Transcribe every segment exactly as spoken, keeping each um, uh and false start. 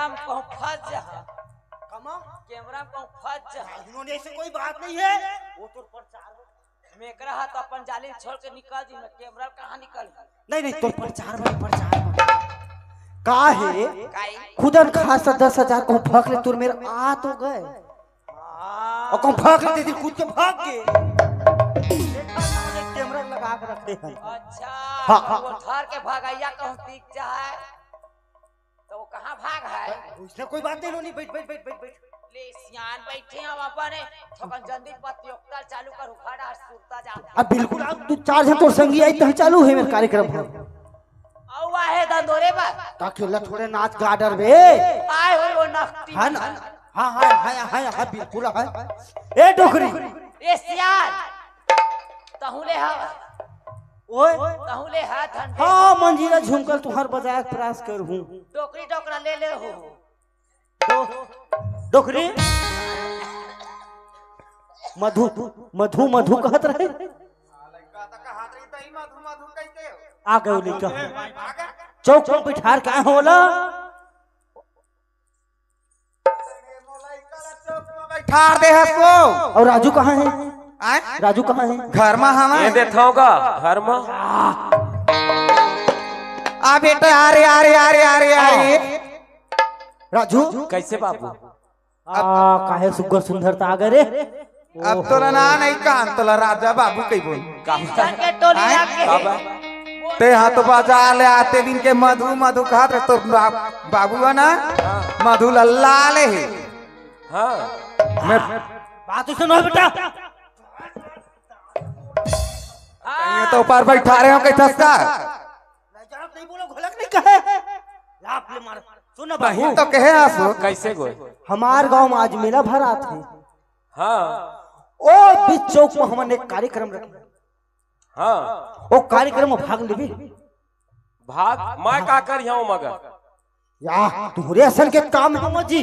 हम कहूँ फंस जा। कमा? कैमरा में कहूँ फंस जा। इन्होंने ऐसे कोई बात नहीं है। वो तो प्रचार में एकरा हा तो अपन जाली छोड़ के निकल जी, मैं कैमरा कहाँ निकल? नहीं, नहीं, तो प्रचार में, प्रचार में। का है? काई? खुदन खास दस हजार को भक ले, तुर मेर आ तो गए। हाँ। और कौन भक ले, तेरी खुद के भाग के। देखा ना, ये कैमरा लगा के रखे हैं। अच्छा, हाँ, हाँ। वो धर के भगैया कहूँ दिख जाए। तो वो कहाँ भाग है? उसने कोई बात नहीं, नोनी, बैठ, बैठ, बैठ, बैठ, बैठ। ले, सियान बैठे हम अपन, थोकन जल्दी प्रतियोगिता चालू कर, उखाड़ा सुरता जा। अब बिल्कुल, अब दू चार झन तोर संगी आई, तह चालू है मेरे कार्यक्रम हो। औ आहे दंदोरे बा। का खेला थोड़े नाच गा डर बे। आए हो वो नकटी। है ना? हाँ, हाँ, हाँ, हाँ, हाँ, बिल्कुल है। ए डोकरी। ए सियान। तहूँ ले हा। ओए। तहूँ ले हा धन दे। हाँ, मंजीरा झुमकल तुहर बजाय प्रयास कर हूँ। डोकरी डोकरा ले ले हो। डो-, डोकरी। मधु, मधु, मधु कहत रहे। आ गए लइका। चौक में बिठार के आए हो ला। ठार दे हस वो। और राजू कहाँ है? आय? राजू कहाँ है? घर में हवा। ये देथव गा, घर में। आ बेटा, अरे, अरे, अरे, अरे, अरे। राजू। कैसे बाबू? आ, काहे सुग्घर सुंदर त आ गए रे। अब तोला ना नहीं कान, तोला राजा बाबू कही बोल। का? के टोली आय? लाग के। बाबा। ते हा तो बाजार ले आते दिन के मधु, मधु कहत रहे तो बा-, बाबू है ना? हाँ। मधु लल्ला ले है। हाँ। मैं बात सुनो बेटा। ये तो ऊपर बैठा रहे हो, कहीं ठसका। मैं जरा नहीं बोलो, घोलक नहीं कहे। लाप ले मार। सुन ना नहीं बाबू। तो कहे आसो। कैसे गोय? हमार गांव में आज मेला भरात है। हाँ। ओ बीच चौक में हमन एक कार्यक्रम रखे। हाँ। ओ कार्यक्रम में भाग लेबे। भाग? मैं का करिहौं मगर? या, तुहरे असन के काम है मजी।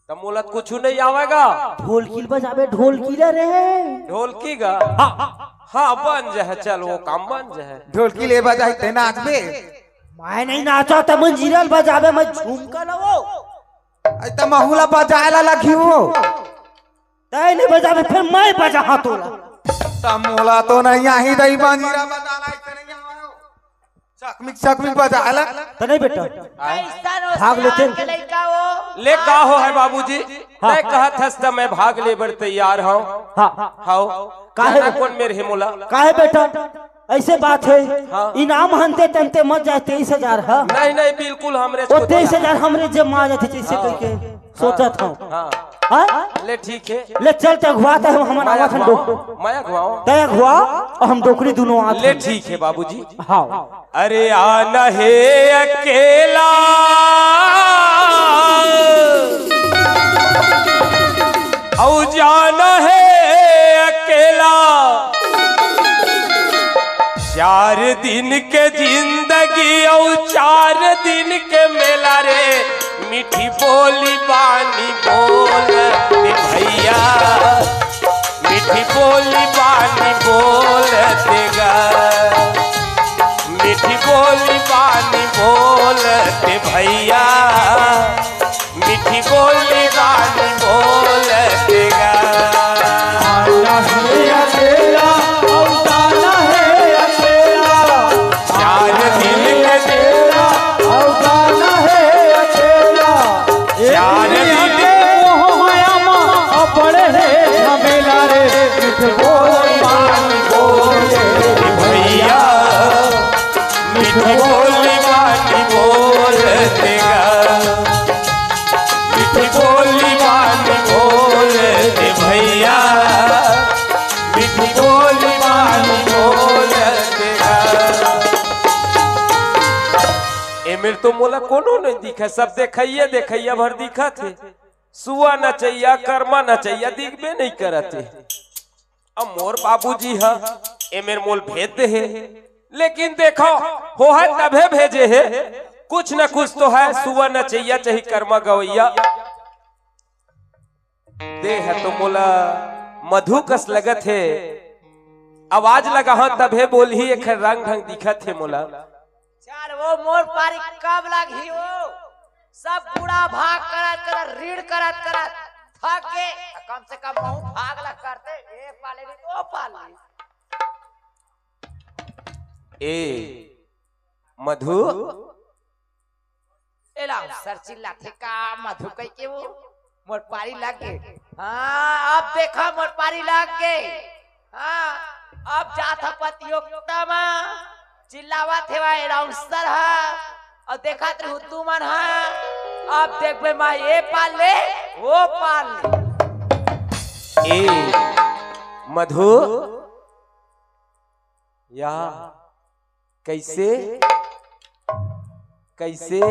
त मोला कुछु नहीं आवेगा। ढोलकी ल बजाबे, ढोलकी ल रे। ढोलकी गा? हाँ। हाँ, बन जाए, चल वो काम बन जाए। ढोलकी ले बजाई ते नाचबे। मैं नहीं नाचा त मंजीरा ल बजाबे, मैं झुमका ल वो। अरे त महू ला बजाए ला लगी वो। तै नहीं बजाबे, फिर मैं बजाहा तोला। त मोला तो नहीं आही दई मंजीरा बजाना, ऐसे नहीं आवे। चकमिक, चकमिक बजा, अलग। त नहीं बेटा। आय। भाग लेते हैं। के लइका वो। ले का हो है बाबूजी? हाँ। तय कहत हस त मैं भाग ले बर तैयार हूँ। हाँ। हाओ। काहे? जाना कौन मेरे है मोला? काहे बेटा? ऐसे बात है। हाँ। इनाम हनते तनते मत जाए तेईस हजार, हाँ? नहीं, नहीं, बिल्कुल हमरे वो तेईस हजार हमरे जेब में आ जाते जैसे हाँ। कह के। सोचत हूँ। हाँ। हाँ? ले ठीक है। ले चल ते अगुआ ते हम, हमन मैं आवत हन अगुआओ, डोक-, मैं अगुआओ। ते अगुआ और हम डोकरी दोनों आत ले हन। ठीक है बाबूजी। हाँ। अरे आना है अकेला, औ जाना है अकेला। चार दिन के जिंदगी औ चार दिन के मेला रे, मीठी बोली बानी बोल दे भैया, मीठी बोली बानी बोल दे गा, मीठी बोली बानी बोल दे भैया, मीठी बोली बानी बोल दे गा। आना है अकेला, अवताना है अकेला। चार दिन के तेरा अवताना है अकेला। चार दिन के मोह माया मा अपड़े है झमेला रे। मीठी बोली बानी बोल दे भैया, मीठी बोली बानी बोल दे गा। मीठी बोली बानी बोल दे भैया, मीठी बोली बानी बोल दे गा। ए मेर तो मोला कोनो नहीं दिखा, सब देखइया देखइया भर दिखत हे। सुआ नचइया, करमा नचइया दिखबे नहीं करत हे। अब मोर बाबूजी ह ए मेर मोल भेज दे हे, लेकिन देखो, होहय तभे भेजे हे, कुछ न कुछ तो है, सुआ नचइया चाहे करमा गवइया। दे ह तो मोला मधु कस लगत हे, आवाज लगाहूं तभे बोलही, एखर रंग ढंग दिखत हे मोला। चल वो मोर पारी कब लागही वो? सब बूढ़ा भाग करत करत, ऋण करत करत थक गे। कम से कम महू भाग ला करते, ए पाले नहीं तो पाले। ए मधु, एला सर चिल्लाथे का मधु कहि के वो? मोर पारी लग गे। हाँ, अब देखा मोर पारी लग गे। हाँ, अब जात ह प्रतियोगिता म चिल्लावत हे भाई राउंड सर ह। अउ देखत रहू तुमन ह, अब देखबे मैं ये पार ले, वो पार ले। ए मधु, या कइसे, कइसे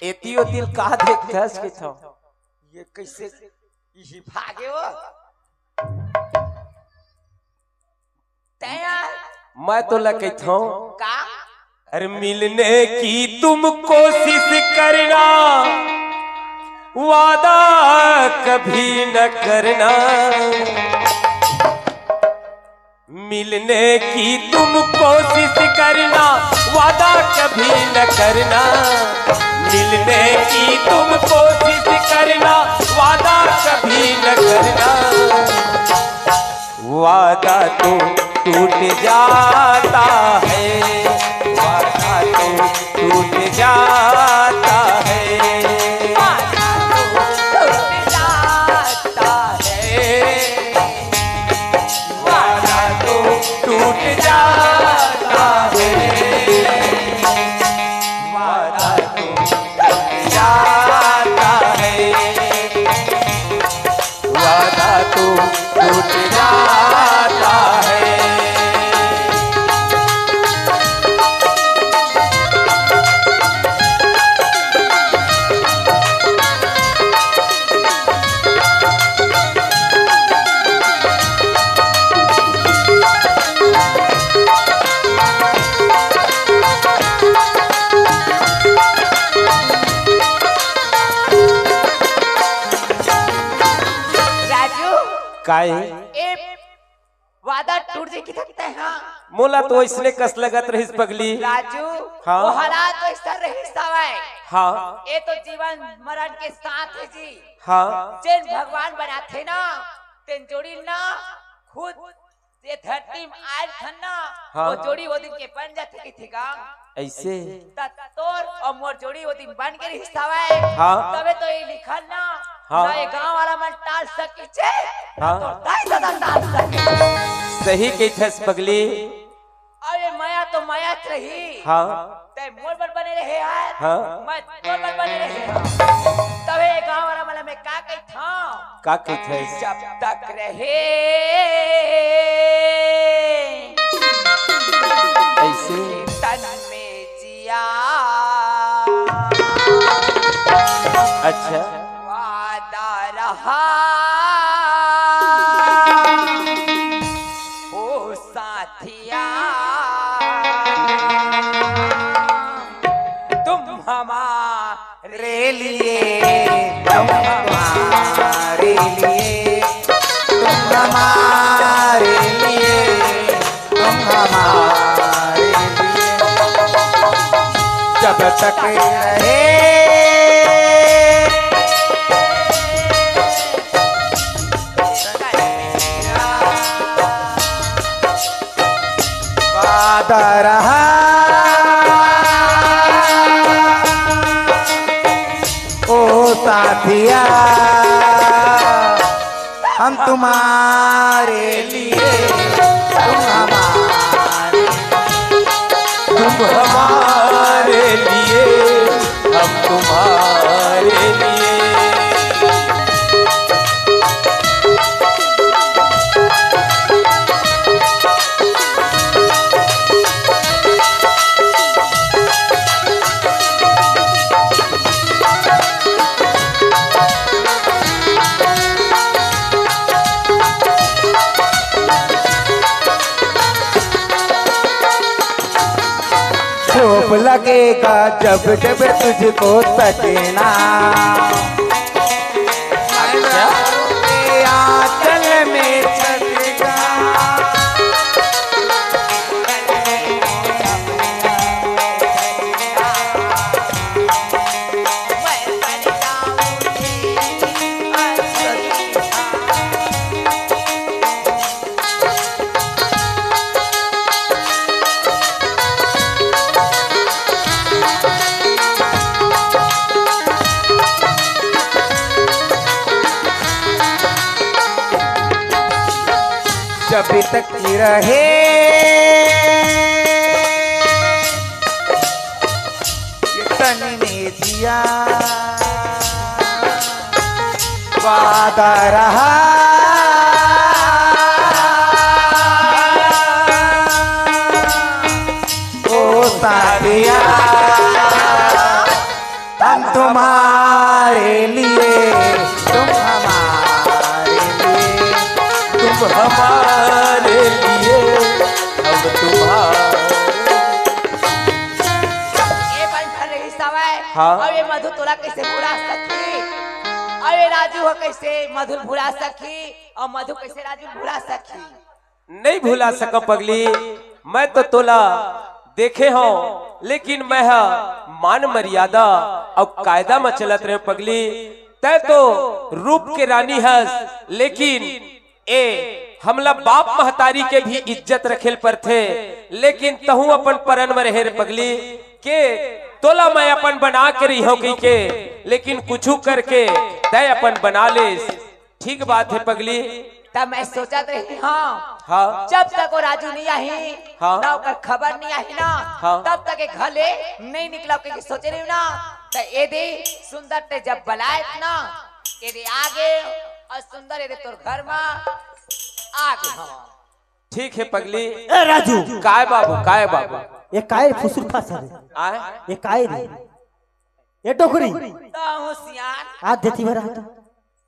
एती ओती ल का देखथस कहिथंव? ये कइसे इही भागे हो? तैं यार मैं तोला कहिथंव का? अरे मिलने की तुम कोशिश करना, वादा कभी न करना। मिलने की तुम कोशिश करना, वादा कभी न करना। मिलने की तुम कोशिश करना, वादा कभी न करना। वादा तो टूट जाता है, वादा तो टूट जाता है। वादा तो टूट जाता है। वादा तो टूट जाता है। वादा तो टूट जाता है। वादा तो टूट जाता है। राजू, काय? ए वादा टूट जाही कहिथस तैं, हाँ। मोला तो अइसने कस लगत रहिस पगली। राजू, हाँ। वो हालात तो अइसन रहिस हवय। हाँ। ये तो जीवन मरण के साथ हे जी। हाँ। जेन भगवान बनाथे ना, तेन जोड़ी ना खुद ये धरती म आय रहिथन ना, हाँ। वो जोड़ी वो दिन के बन जाथे कहिथे गा। अइसे? त तोर अउ मोर जोड़ी वो दिन बन के रहिस हवय। हाँ। तभे तो ये लिखन ना, हाँ। ना ये गाँव वाला मन टाल सकिस हे, ना हाँ। तोर दाई ददा टाल सकिस। सही कहिथस पगली। अउ ये मया तो मयाच रही। हाँ। तैं मोर बर बने रहे यार। हाँ। मैं तोर बर बने रहे हँव। तभे गाँव वाला मन ला मैं का कहिथँव? का कहिथस? जब तक रहे अइसे? तन में जिया। अच्छा। वादा रहा ओ साथिया, तुम हमारे लिए, तुम हमारे लिए, तुम हमारे लिए, तुम हमारे लिए जब तक रहे। वादा रहा ओ साथिया, हम तुम्हारे लिए, तुम हमारे, तुम हमारे लिए, हम तुम्हारे लिए। चोप लगेगा जब जब तुझको सजना। अच्छा। आंचल में सजना। जब तक रहे ये तन में जिया, वादा रहा ओ साथिया। हम तुम्हारे लिए, तुम हमारे लिए, तुम हमारे लिए, हम तुम्हारे। ए बंठन रही सवय। हाँ। अब ये मधु तोला कैसे भुला सकी? अब ये राजू हो कैसे मधु भुला सकी? और मधु कैसे राजू भुला सकी? नहीं भुला सकव पगली, मैं तो तोला देखे हंव, लेकिन मैं ह मान मर्यादा अउ कायदा म चलत रहेंव पगली। तैं तो रूप के रानी हस, लेकिन ए हमला बाप महतारी के भी इज्जत रखेल परथे, लेकिन तहूं अपन परन म रहे रे पगली। के तोला मैं अपन बना के रहिहंव कहिके, लेकिन कुछु करके तैं अपन बना लेस। ठीक बात हे पगली। तब मैं सोचत रही हंव, हाँ। जब तक वो राजू नहीं आही, हाँ। ना ओकर खबर नहीं आही ना, हाँ। तब तक ये घर ले नहीं निकलब कहिके सोचे रही हंव ना। त ए दे सुंदर तैं जब बलायस ना, ए दे आगे अउ सुंदर ए दे तोर घर म आगे हंव। ठीक हे पगली। ए राजू। काय बाबू, काय बाबू? ये काय फुसुर फासर हे? आय? ये काय रे? ये डोकरी। त होशियार। आ देती भरा।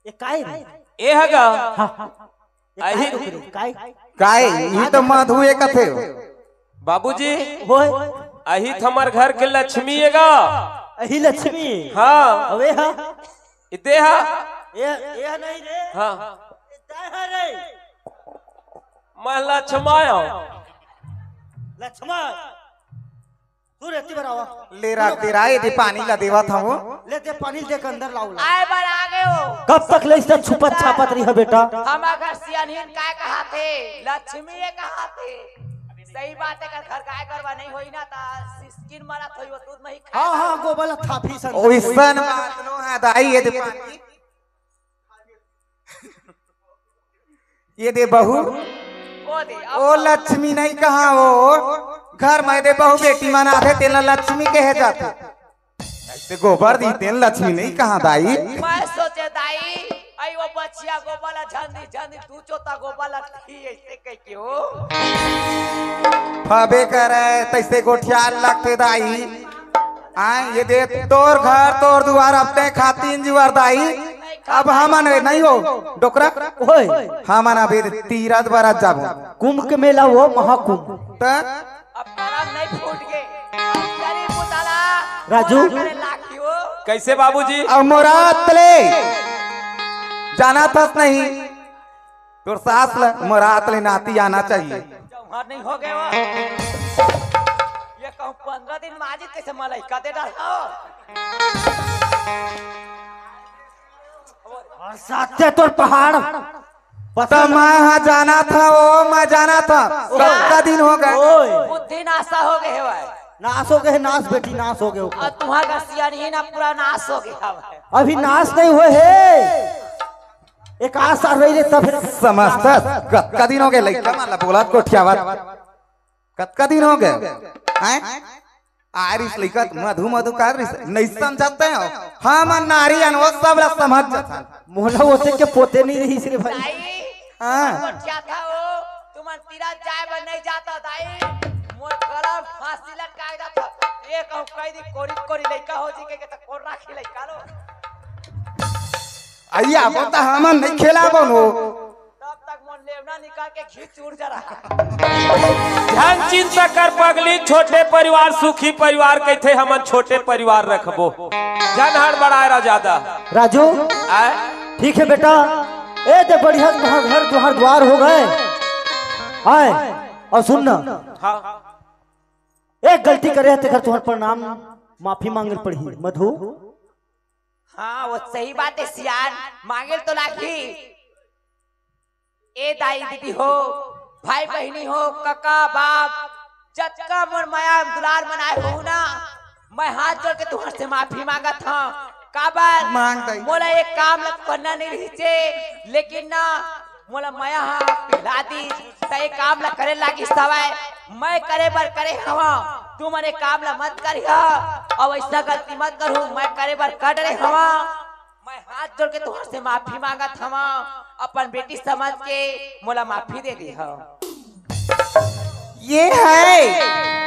ये काय रे? ए हगा। हाँ, हाँ। ये काय अही डोकरी? काय? काय? ये तो मधु ए कथे। बाबूजी। ओए। अही त हमर घर के लक्ष्मी ए गा। अही लक्ष्मी। हाँ। अबे हाँ। इते हा। ये, ये नहीं रे। हाँ। ये काय है रे? मैं लक्ष्मा हंव। लक्ष्मा। तू रेती भरावा। ले राख दे रा, ए दे पानी ला देवत हंव। ले दे पानी दे के अंदर लाओ ला। आय बर आ गए हो। कब तक ले इसने छुपत छापत रही हो बेटा? हम अगर सियानहीन काय कहाथे, लक्ष्मी ए कहाथे। सही बात हे, अगर घर गाय गरवा नहीं होई ना, त सिसकिन मरत होई, वो दूध नहीं खाए। हाँ, हाँ, गोबर ला थापी सन। ओइसन बात नो हे दाई, ए दे पानी। ए दे बहू, ओ दे, अब ओ लक्ष्मी नहीं कहां ओ, घर में ए दे बहू बेटी मन आथे, तेला लक्ष्मी कहे जाथे। अइसे गोबर दी, तेन लक्ष्मी नहीं कहां दाई। मैं सोचे दाई, अई वो बछिया गोबर ला झंदी, झंदी दू चोता गोबर ला थी, अइसे कह के हो। फबे करे, तइसे गोठियार लगथे दाई। आय, ए दे तोर घर, तोर दुवार, अब तैं खातिन जुआर दाई। अब हमन नहीं हो, डोकरा। ओए। हमन अभी तीरथ बरत जाबो। कुंभ के मेला हो, महाकुंभ। त? अब करम नहीं फूट गे। गरीब उताला, राजू। मोला करे लाखी हो। कइसे बाबूजी? अब मोरात ले। जानथस नहीं। तोर सास ल मोरात ले नाती आना चाहिए। जौहर नहीं हो गए वो। ये कहूँ पंद्रह दिन माजिद कइसे मलइका दे डाला हो? और साथे तोर पहाड़। त मैं हा जानत हंव, मैं जानत हंव। कतका दिन हो गए? ओए। बुद्धि नासा हो गए हे भाई। नास हो गए हे, नास बेटी, नास हो गए हे। अउ तुम्हार सियानहीन पूरा नास हो गया हे भाई। अभी नास नहीं होए हे। एक आस आ रही रे तब फिर समझथस, कतका दिन हो गए लइका मन ला बोलत गोठियावत? कतका दिन हो गए? हैं? आरिस लइका मधु मधु कर रिस, नहीं समझत हंव। हमन नारी अन वो सब ला समझ जाथन। मोला ओते के पोते नहीं रहिस रे भाई। दाई, हाँ। गोठियाथा हो, तुमन तीरथ जाए बर नहीं जाता दाई। मोर गला फांसी लटकाए जाता। ये कहूँ कह दी कोरी कोरी लइका हो जी के, के त कोर्रा खिलइका लो। अइया, वो त हमन नहीं खेलाबो नो। तब तक मोर लेवना निकाल के घी चूर जरा। झन चिंता कर पगली, छोटे परिवार सुखी परिवार कहिथे, हमन छोटे परिवार रखबो। झन हड़बड़ाए रह जादा। राजू, आय? ठीक हे बेटा, ए दे बढ़िया तुहार घर तुहार दुवार हो गए। आय, अउ सुन ना। हाँ। एक गलती करे हे तेकर तुहार प्रणाम, माफी मांगे ल पड़ही। मधु, हाँ, वो सही बात हे सियान, मांगे ल तो लागही। ए दाई दीदी हो, भाई बहिनी हो, कका बाप, जतका मोर मया दुलार मनाए हो ना, मैं हाथ जोड़ के तुहर से माफी मांगत हंव। काबर? मांग दाई। मोला एक काम ल करना नहीं रहिसे, लेकिन ना, मोला मया ह पिला दी, त ये काम ला करे लागिस हवय। मैं करे बर करे हवं, तुमन ये काम ला मत करिहा। अउ ऐसा गलती मत करहूं, मैं करे बर कर डरे हवं। मैं हाथ जोड़ के तुहर से माफी मांगत हवं, अपन बेटी समझ के मोला माफी दे दे हव। ये है